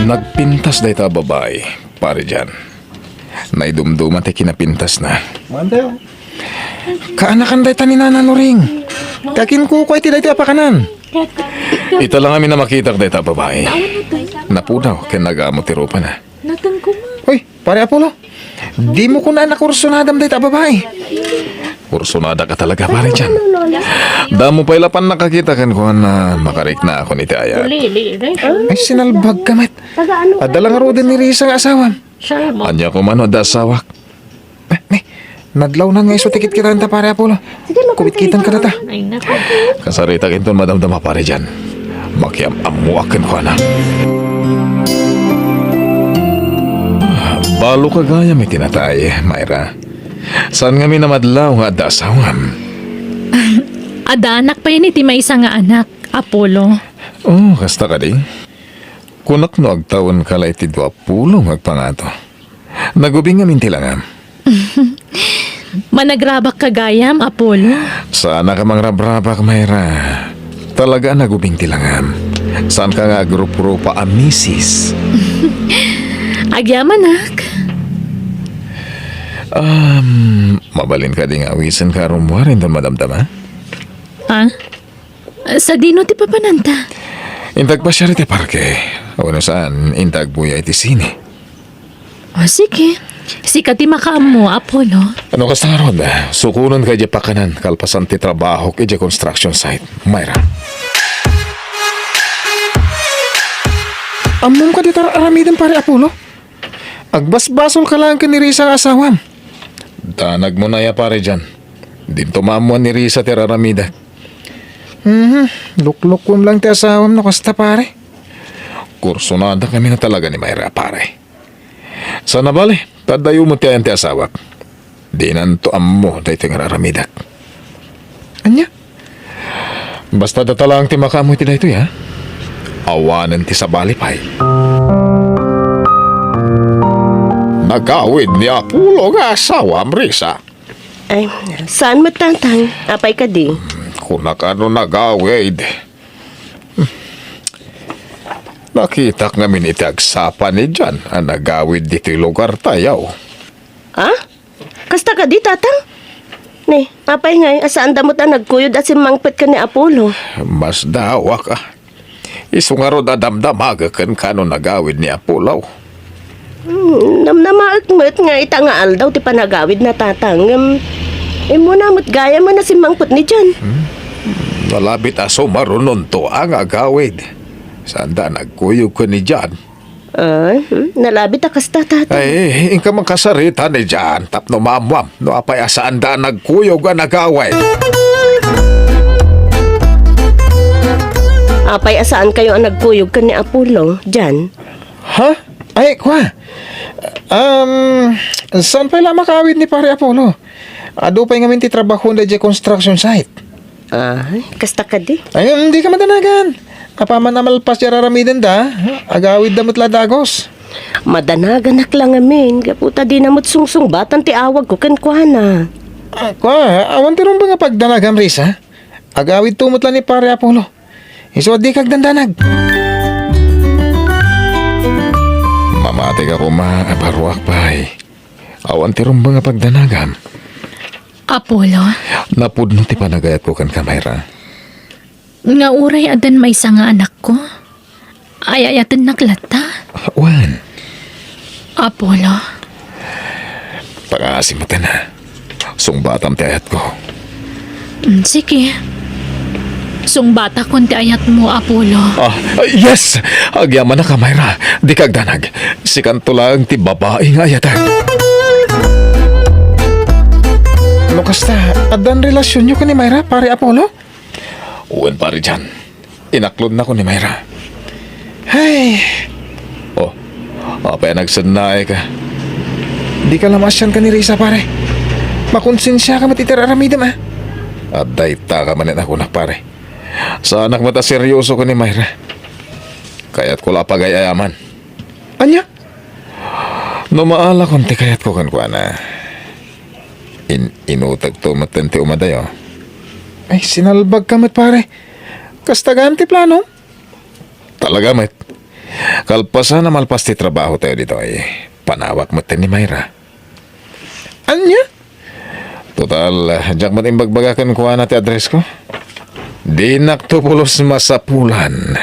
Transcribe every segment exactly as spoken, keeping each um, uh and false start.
Nagpintas dayta a babai, Pare John. Naidumduma ti kinapintasna. Mante, oh. Kaanakan dayta ni Nana Loring. Kakinkukuay ti dayta a pakanan. Ita la ngamin a makitak dayta a babai. Napudaw ken nagamu ti rupana. Natengko nga. Hoy, Pare Apollo. Dimo kunaan a kursunadam dayta a babai. Kursunada ka talaga, Pare John. Damo pay la pannakakita kenkuana, makarikna ako iti ayat. Ay, sinalbag ka met. Adda la ngaruden ni Risa nga asawam. Ania koma no adda asawak? Eh, ne, nadlawnan nga isu ti kitkitaenta, Pare Apollo. Kumitkitanta. Kasaritak inton madamdama, Pare John. Makiam-ammoak kenkuana. Balo ka gayam iti natay, Myra. Saan ngamin a madlaw nga adda asawam? Adda anak pay iti maysa nga anak, Apollo. Oh, kasta kadi? Kunak no agtawenka la iti dua pulo nga agpangato. Nagubing ngamin ti langam. Managrabak ka gayam, Apollo? Saanka mangrabrabak, Myra. Talaga a nagubing ti langam. Saanka nga agruprupa a misis? Agyamanak. Um, mabalin kadi nga awisenka a rummuar inton madamdama? Ah? Sadino ti papananta? Inta agpasiar iti parke. Wenno saan, inta agbuya iti sine. O, sige. Sika ti makaammo, Apollo. Ano kasta ngarud? Sukonenka idiay pakanan kalpasan ti trabahok idiay construction site, Myra. Ammom kadi ti ar-aramidem, Pare Apollo? Agbasbasolka laeng ken ni Risa nga asawam. Danagmo aya, Pare John. Dinto maammoan ni Risa ti ar-aramidek. Mhm, luklukuem laeng ti asawam no kasta, pare. Kursunada kami na talaga ni Myra, pare. Sana bale, ta adda met ti ayan ti asawak. Dinanto ammo daytoy nga ar-aramidek. Ania? Basta data laeng ti makaammo iti daytoy, ha? Awanen ti sabali pay. Nagawid ni Apollo nga asawam, Risa? Ay, saan met, Tatang? Apay kadi? Kunak no nagawid. Nakitak ngamin iti agsapa ni John a nagawid ditoy lugartayo. Ah? Kasta kadi, Tatang? Ni, apay ngay a saanda met a nagkuyog a simmangpet ken ni Apollo? Masdaawak, a. Isu ngarud a damdamagek kenka no nagawid ni Apollo. Hmm, namnamaek met nga ita nga aldaw ti panagawidna, Tatang, ngem immuna met gayam a simmangpet ni John. Hmm? Nalabit a sumarunonto a nga agawid. Saanda a nagkuyog ken ni John. Ah, hmm? Nalabit a kasta, Tatang. Ay, inka man kasarita ni John tapno maammuam no apay a saanda a nagkuyog a nagawid. Apay a saankayo a nagkuyog ken ni Apollo, John? Ha? Ay, kua. Um, saan pay la a makaawid ni Pare Apollo? Adu pay ngamin ti trabahoenda idiay construction site. Ay, kasta kadi? Ay, dika madanagan. Apaman a malpas ti ar-aramidenda, agawidda met la dagus. Madanaganak la ngamin, gapu ta dina met sungsungbatan ti awagko kenkuana. Ah, kua, awan ti rumbeng a pagdanagam, Risa? Agawidto met la ni Pare Apollo. Isu a dika agdandanag. Mamatika koma a barruak pay. Awan ti rumbeng a pagdanagam. Apollo? Napudno ti panagayatko kenka, Myra. Nga uray addan maysa nga anakko, ay-ayatennak latta? Wen. Apollo. Pangaasim metten, ha? Sungbatam ti ayatko. Mm, sige. Sungbatakon ti ayatmo, Apollo. Ah, yes! Agyamanak, Myra. Dika agdanag. Sikanto laeng ti babai nga ayatek. No kasta, addan relasionyo ken ni Myra, Pare Apollo? Wen, Pare John. Inaklodnakon ni Myra. Hay! Oh, apay a nagsennaayka? Dika la maasian ken ni Risa, pare. Makonsensiaka met iti ar-aramidem, a. Adda itaka manen a kunak, pare. Saanak met a serioso ken ni Myra. Kayatko la a pagay-ayaman. Ania? No maalakon ti kayatko kenkuana, in-, inutegto metten ti umadayo. Ay, sinalbagka met, pare. Kasta gayam ti plano? Talaga met. Kalpasan a malpas ti trabahotayo ditoy, panawak metten ni Myra. Ania? Total, diak met imbagbaga kenkuana ti addressko. Dinakto pulos masapulan.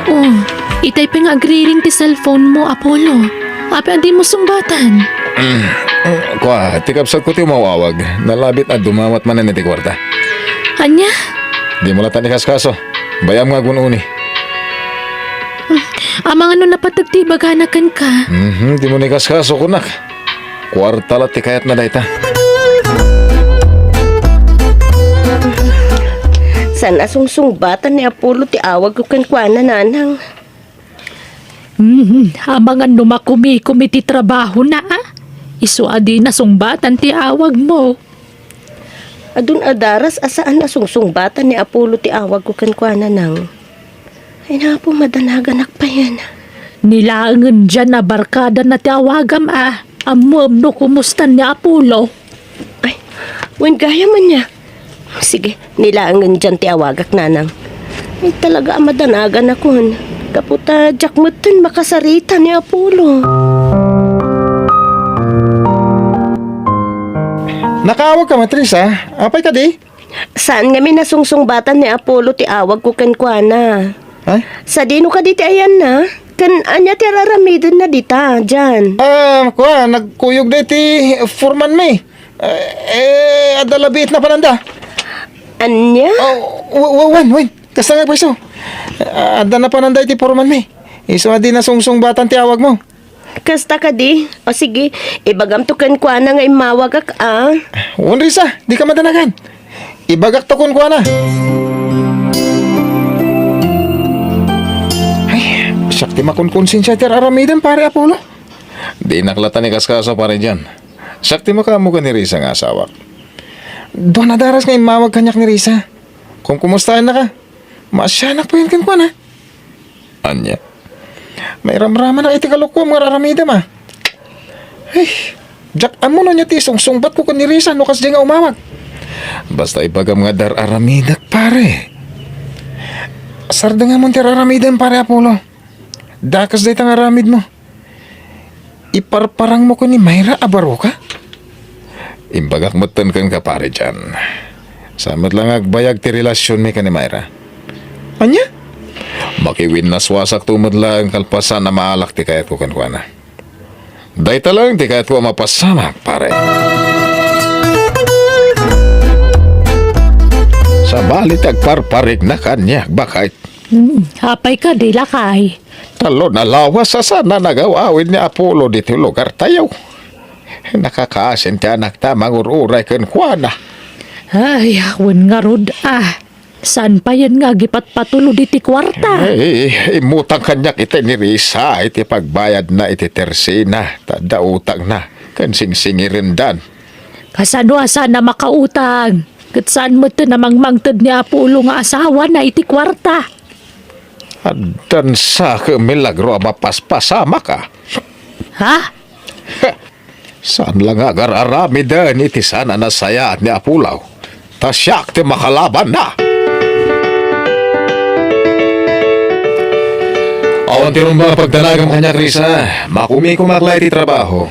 Oh, itay pay nga agriring ti cellphone mo, Apollo. Apay a dimo sungbatan? Mm. Kua, ti kabsatko ti umawawag. Nalabit a dumawat manen iti kuarta. Ania? Dimo latta ikaskaso. Bay-am nga agun-uni. Amangan no napateg ti ibagana kenka. Mhm, dimo ikaskaso, kunak. Kuarta la ti kayatna dayta. Saan a sungsungbatan ni Apollo ti awagko kenkuana, Nanang? Mhm, amangan no makumikom iti trabahona, a? Isu a dina sungbatan ti awagmo. Adun a daras a saan a sungsungbatan ni Apollo ti awagko kenkuana, Nang. Ay, napo, madanaganak payen. Ni laengen diay a barkadana ti awagam, a. Ammoem no kumustan ni Apollo. Ay, wen gayam ania. Sige, ni laengen diay ti awagak, Nanang. Ay, talaga a madanaganakon. Gapu ta diak metten makasarita ni Apollo. Nakaawagka met, Risa? Apay kadi? Saan ngamin a sungsungbatan ni Apollo ti awagko kenkuana. Ay? Sadino kadi ti ayanna? Ken ania ti ar-aramidenna dita, diay? Ah, kua, nagkuyog daytoy foreman mi. Eh, eh, adda labiit napananda. Ania? Oh, w-, w-, wen, wen. Kasta nga pweso. Ah, adda napananda iti foreman mi. Isu a dina sungsungbatan ti awagmo. Kasta kadi? O sige, ibagamto kenkuana nga immawagak, a. Wen, Risa, dika madanagan. Ibagakto kenkuana. Ay, siak ti makonkonsensia ti ar-aramidem, Pare Apollo. Dinak latta ikaskaso, Pare John. Siak ti makaammo ken ni Risa nga asawak. Dua a daras nga immawag kaniak ni Risa. Kumkumustayannaka. Maasianak payen kenkuana. Ania? Mairamramanak iti kalokuam nga ar-aramidem, a. Ay, diak ammo no ania ti sungsungbatko ken ni Risa no kasdiay nga umawag. Basta ibagam nga adda ar-aramidek, pare. Sardengamon ti ar-aramidem, Pare Apollo. Dakes dayta nga aramidmo. Iparparangmo ken ni Myra a baroka? Imbagak metten kenka, Pare John. Saan met la nga agbayag ti relasionmi ken ni Myra. Ania? Makiwinnaswasakto met laeng kalpasan a maalak ti kayatko kenkuana. Dayta laeng ti kayatko a mapasamak, pare. Sabali ti agparparikna kaniak, baket. Hmm, apay kadi, lakay? Tallo a lawas a saan a nagaw-awid ni Apollo ditoy lugartayo. Nakakaasin ti anakta a mangur-uray kenkuana. Ay, wen ngarud, a. Saan payen nga agipatpatulod iti kuarta? Ay, immutang kaniak itay ni Risa iti pagbayadna iti tersina, ta adda utangna, ken singsingirendan. Kasano a saan a makautang? Ket saan met a mangmangted ni Apollo nga asawana iti kuarta? Addan sa ket milagro a mapaspasamak, a. Ha? Saan la nga agar-aramiden iti saan a nasayaat ni Apollo, ta siak ti makalabanna. Awan ti rumbeng a pagdanagam kaniak, Risa. Makumikomak la iti trabaho.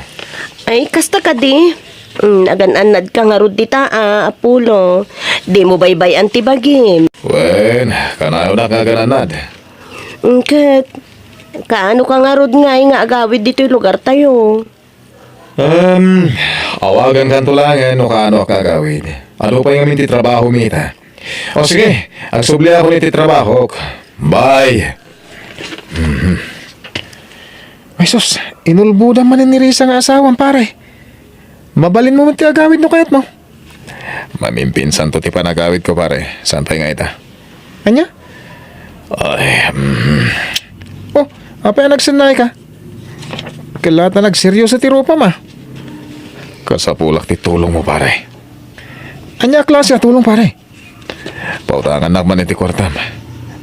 Ay, kasta kadi? Mm, agan-annadka ngarud dita, a, Apollo. Dimo baybay-an ti bagim. Wen, kanayonak nga agan-annad. Mm, ket, kaano ka ngarud ngay nga agawid ditoy lugartayo? Um, awagankanto laengen no kaano a kagawid. Adu pay ngamin ti trabahomi ita. O sige, agsubliakon iti trabahok. Bye. Mhm. Ay sus, inulbodan manen ni Risa nga asawam, pare. Mabalinmo met ti agawid no kayatmo. Mamimpinsanto ti panagawidko, pare. Saan pay nga ita? Ania? Ay, mm. Oh, apay a nagsennayka? Ket la ta nagserioso ti rupam, a. Kasapulak ti tulongmo, pare. Ania a klase a tulong, pare? Pautangannak man iti kuartam.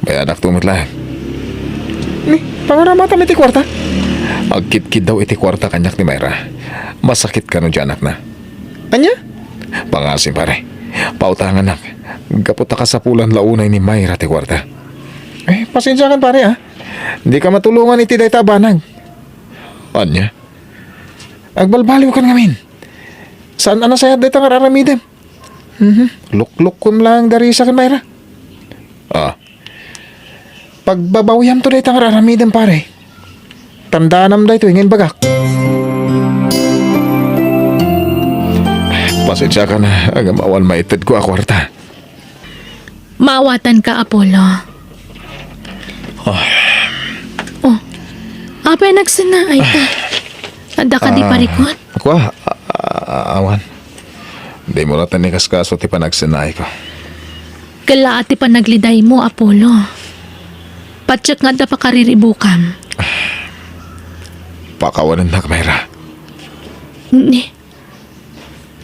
Bayadakto met laeng. Ni, pangaramatam iti kuarta? Agkitkiddaw iti kuarta kaniak ni Myra. Masakit kano ti anakna. Ania? Pangasim, pare. Pautanganak, gapu ta kasapulan la unay ni Myra ti kuarta. Eh, pasensiakan, pare, ah. Dika matulongan iti dayta a banag. Ania? Agbalbaliwkan ngamin. Saan a nasayaat dayta nga ar-aramidem? Mhm. Luklukkon lang da Risa ken Myra. Ah. Pagbabawiamto dayta nga ar-aramidem, pare. Tandaanam daytoy nga imbagak. Pasensiakan, ngem awan maitedko a kuarta. Maawatanka, Apollo. Ah. Oh. Apay nagsennaayka? Adda kadi Ah, parikut? Kua, a-, a-, awan. Dimo latta inkaskaso ti panagsennaayko. Kella ti panaglidaymo, Apollo. Patiek nga adda pakariribukam. Pakawanennak, Myra. Ni,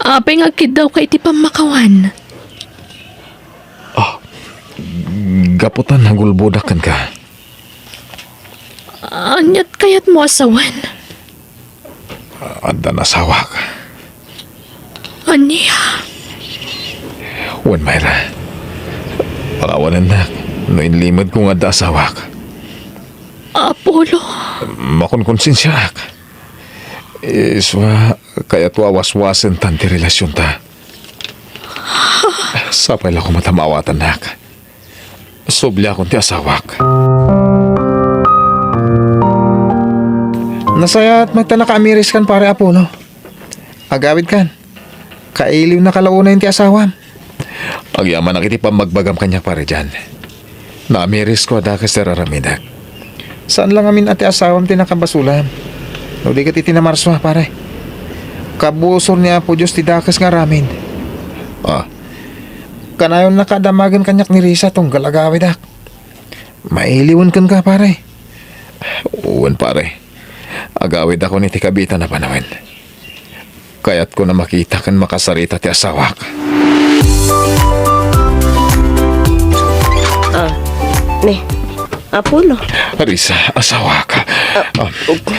apay nga agkiddawka iti pammakawan? Ah, gapu ta nagulbodak kenka. Aniat kayatmo a sawen? Adda asawak. Ania? Wen, Myra. Pakawanennak no inlimedko nga adda asawak. Apollo. Makonkonsensiaak. Isua, kayatko a waswasentan ti relasionta. Sapay la koma ta maawatannak. Subliakon ti asawak. Nasayaat met ta nakaamiriskan, Pare Apollo. Agawidkan. Kailiwnaka la unay ti asawam. Agyamanak iti pammagbagam kaniak, Pare John. Naamirisko a dakes ti ar-aramidek. Saan la ngamin a ti asawam ti nakabasolam. No di ket iti namarsua, pare. Kabusor ni Apo Dios ti dakes nga aramid. Ah. Kanayonnaka a damagen kaniak ni Risa tunggal agawidak. Mailiwen kenka, pare. Wen, pare. Agawidakon iti kabiitan a panawen. Kayatko a makita ken makasarita ti asawak. Ah, ni, Apollo. Risa, asawak. Ah, Ah, ug-,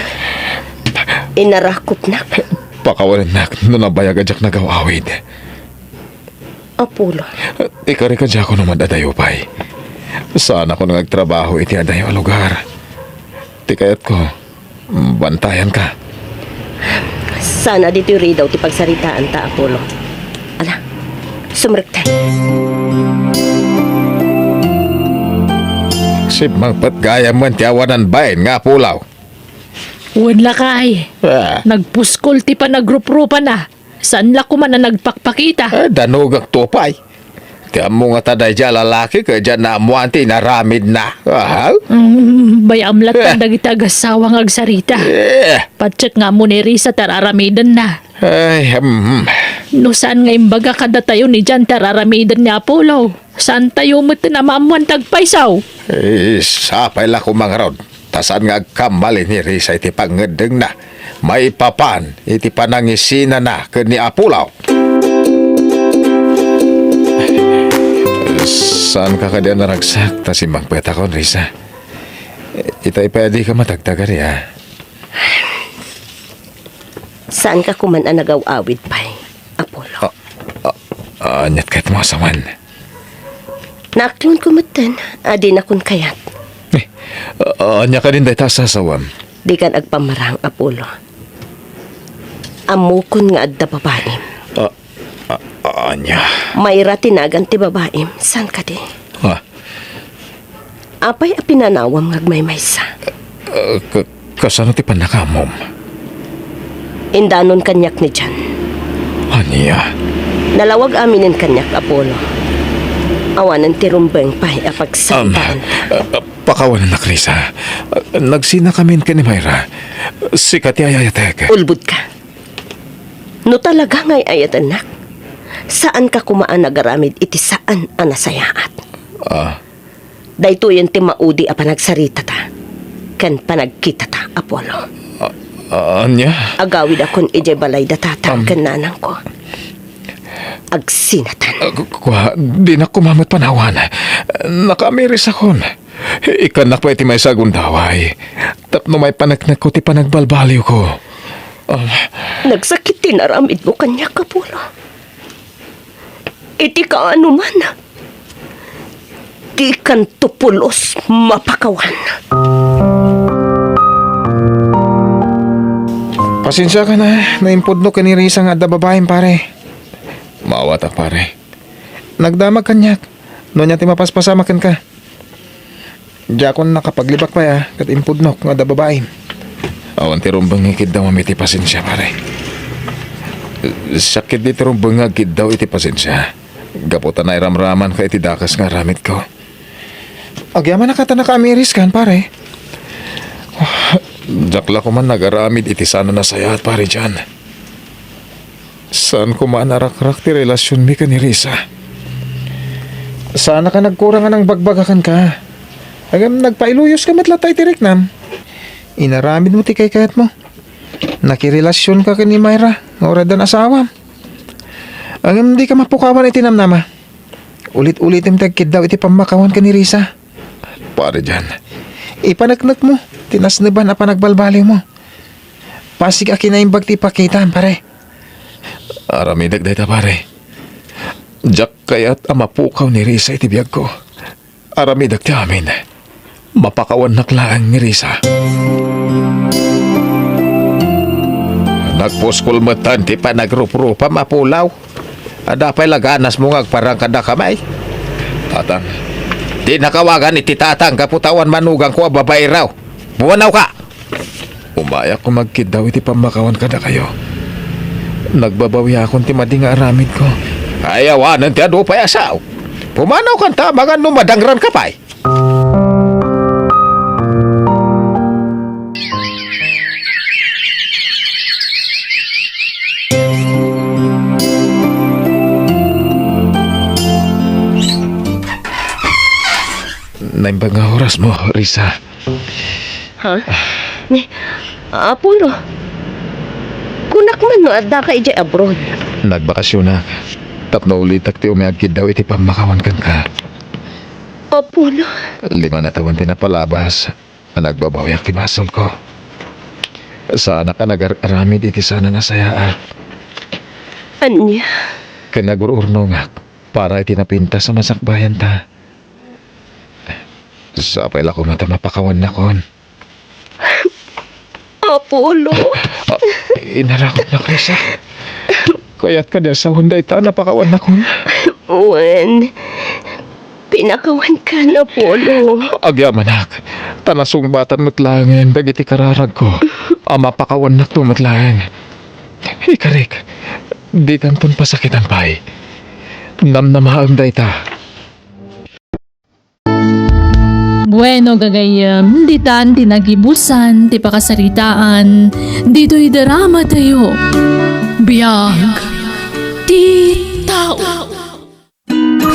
inarakupnak. Pakawanennak no nabayag a diak nagaw-awid. Apollo. Ikarika diakon no mad-adayo pay. Saanakon nga agtrabaho iti adayo a lugar. Ti kayatko, bantayanka. Saan a ditoy ridaw ti pagsaritaanta, Apollo. Ala, sumrekta. Simmangpet gayam ti awanan bain nga apulaw. Wen lakay. Ah. Nagpuskol ti panagruprupana. Saan la koma a nagpakpakita? Eh, danogak to pay. Ti ammo nga ta daydiay a lalaki ket diak naammoan ti inaramidna. Aha. Mm, bay-am latta Ah. dagiti agassawa nga agsarita. Eh. Patiek nga ammo ni Risa ti ar-aramidenna. Ay, mm. No saan nga imbaga kadatayo ni John ti ar-aramiden ni Apollo, saantayo met a maammoan ti agpayso. Eh, sapay la koma ngarud. Ta saan nga agkamali ni Risa iti pangngeddengna maipapan iti panangisinana ken ni Apollo. Saanka kadi a naragsak ta simmangpetakon, Risa? Itay pay a dika matagtagari, a? Saanka koma a nagaw-awid pay, Apollo? Ah, ah, aniat kayatmo a sawen? Naaklonko metten a dinakon kayat. Eh, a-, ania kadin dayta a sasawem? Dikan agpammarang, Apollo. Ammokon nga adda babaim. Ah, ah, ania? Myra ti nagan ti babaim, saan kadi? Ah. Apay a pinanawam nga agmaymaysa? Ah, ka-, Kasano ti pannakaammom? Indanon kaniak ni John. Ania? Nalawag aminen kaniak, Apollo. Awanen ti rumbeng pay a pagsaritaanta. Am, ah, pakawanennak, Risa. Nagsinakamin ken ni Myra. Sika ti ay-ayatek. Ulbodka. No talaga nga ay-ayatennak, saanka koma a nagaramid iti saan a nasayaat. Ah. Daytoyen ti maudi a panagsaritata ken panagkitata, Apollo. A-, ania? Agawidakon idiay balay da tata Am. ken nanangko. Agsinatan. Ah, ku-, kua, dinak koma met panawan. Nakaamirisakon. Ikkannak pay ti maysa a gundaway. Tapno maipaneknekko ti panagbalbaliwko. Am. Nagsakit ti inaramidmo kaniak, Apollo. Iti kaanoman, dikanto pulos mapakawan. Pasensiakan a, naimpudnok ken ni Risa nga adda babaim, pare. Maawatak, pare. Nagdamag kaniak. No ania ti mapaspasamak kenka. Diakon nakapaglibak pay a, ket impudnok nga adda babaim. Awan ti rumbeng nga ikiddaw iti pasensia, pare. Siak ketdi ti rumbeng nga agkiddaw iti pasensia. Gapu ta nairamramanka iti dakes nga aramidko. Agyamanak a ta nakaamiriskan, pare. Diak la koman nagaramid iti saan a nasayaat, pare John. Saan koma a narakrak ti relasionmi ken ni Risa. Saanak a nagkurang a nangbagbagakan ka. Ngem nagpailuyoska met latta iti riknam. Inaramidmo ti kaykayatmo. Nakirelasionka ken ni Myra nga uray addan asawam. Ngem dika mapukawan iti namnama. Ulit-ulitem ti agkiddaw iti pammakawan ken ni Risa. Pare John. Ipaneknekmo ti nasneban a panagbalbaliwmo. Pasig a kinaimbag ti ipakitam, pare. Aramidek dayta, pare. Diak kayat a mapukaw ni Risa iti biagko. Aramidek ti amin. Mapakawannak laeng ni Risa. Nagpuskol metten ti panagruprupam a pulaw. Adda pay la ganasmo nga agparang kadakami? Tatang. Dinnak awagan iti tatang gapu ta awan manugangko a babairaw. Pumanawka! Umayak koma agkiddaw iti pammakawan kadakayo. Nagbabawiakon ti madi nga aramidko. Ay, awanen ti adu pay a sao. Pumanawkanta, amangan no madangranka pay. Naimbag nga orasmo, Risa. Ha? Ni, Apollo, kunak man no addaka idiay abroad. Nagbakasionak. Tapno ulitak ti umay agkiddaw iti pammakawan kenka. Apollo. Lima a tawen ti napalabas a nagbabawiak ti basolko. Saanak a nagar-aramid iti saan a nasayaat. Ania? Ken nagur-urnongak para iti napintas a masakbayanta. Sapay la koma ta mapakawannakon. Apollo. Ah, inaramidnak, Risa. Kayat kadi a sawen dayta a napakawannakon? Wen, pinakawankan, Apollo. Agyamanak, ta nasungbatan met laengen dagiti kararagko a mapakawannakto met laeng. Ikarik, dikanton pasakitan pay. Namnamaem dayta. Bueno, gagayyem, ditan ti nagibusan ti pakasaritaan ditoy drama tayo. Biag ti tao.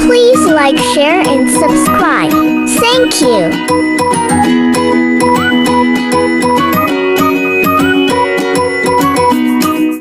Please like, share, and subscribe. Thank you.